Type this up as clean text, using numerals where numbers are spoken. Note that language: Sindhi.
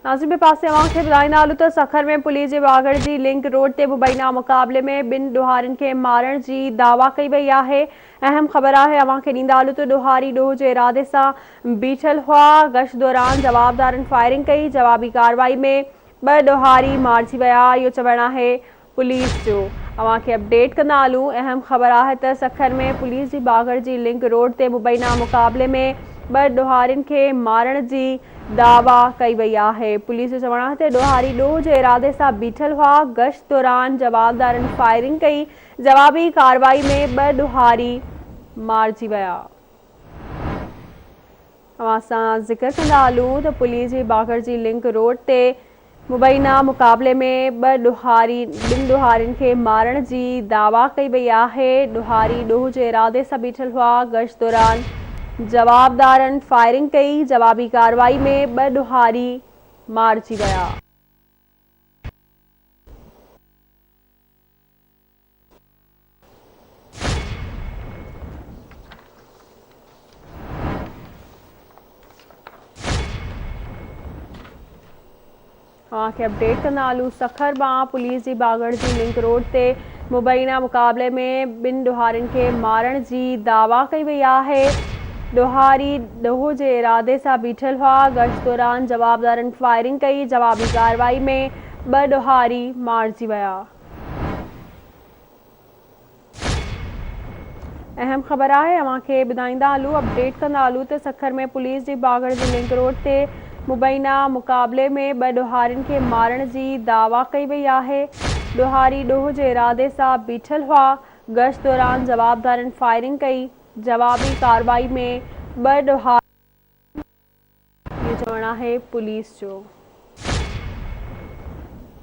ناظرين ٻئي پاسي اوهان کي ٻڌائيندا هلون ته سکر ۾ پوليس جي واگهڙ جي لنڪ روڊ تي مبينا مقابلي ۾ ٻن ڏوهارين کي مارڻ جي دعويٰ ڪئي وئي آهي. اهم خبر آهي اوهان کي ڏيندا هلون ته ڏوهاري ڏوهه جي ارادي سان بيٺل هئا، گشت دوران جوابدارن فائرنگ ڪئي، جوابي ڪارروائي ۾ ٻه ڏوهاري مارجي ويا، اهو چوڻ آهي پوليس جو. اوهان کي اپڊيٽ ڪندا هلون اهم خبر آهي ته سکر ۾ پوليس جي باگڙ جي لنڪ روڊ تي مبينا مقابلي ۾ ٻه ڏوهارين کي مارڻ جي دعويٰ ڪئي وئي آهي. پوليس جو چوڻ آهي ته ڏوهاري ڏوهه جي ارادي سان بيٺل هئا، گشت دوران جوابدارن فائرنگ ڪئي، جوابي ڪارروائي ۾ ٻه ڏوهاري مارجي ويا. اوهان سان ذڪر ڪندا هلون ته پوليس جي باگڙ جي لنڪ روڊ تي مبينا مقابلي ۾ ٻه ڏوهاري ٻن ڏوهارين کي مارڻ جي دعويٰ ڪئي وئي آهي، ڏوهاري ڏوهه جي ارادي سان بيٺل هئا، گشت دوران جوابدارن فائرنگ ڪئي، جوابي ڪارروائي ۾ ٻه ڏوهاري مارجي ويا. اوهان کي اپڊيٽ ڪندا هلون سکر مان پوليس جي باگڙ جي لنڪ روڊ تي مبينا مقابلي ۾ ٻن ڏوهارين کي مارڻ جي دعويٰ ڪئي وئي آهي ڏوهاري ڏوهه جي ارادي سان بيٺل هئا گشت دوران جوابدارن فائرنگ ڪئي جوابي ڪارروائي ۾ ٻه ڏوهاري مارجي ويا. اهم خبر آهي اوهان کي ٻڌائيندا هلون اپڊيٽ ڪندا هلون ته سکر ۾ پوليس جي باگڙ جي لنڪ روڊ تي مبينا مقابلي ۾ ٻه ڏوهارين کي مارڻ جي دعويٰ ڪئي وئي آهي ڏوهاري ڏوهه جي ارادي سان بيٺل هئا گشت دوران جوابدارن فائرنگ ڪئي جوابي ڪارروائي ۾ ٻه ڏوهاري اهو چوڻ آهي پوليس جو.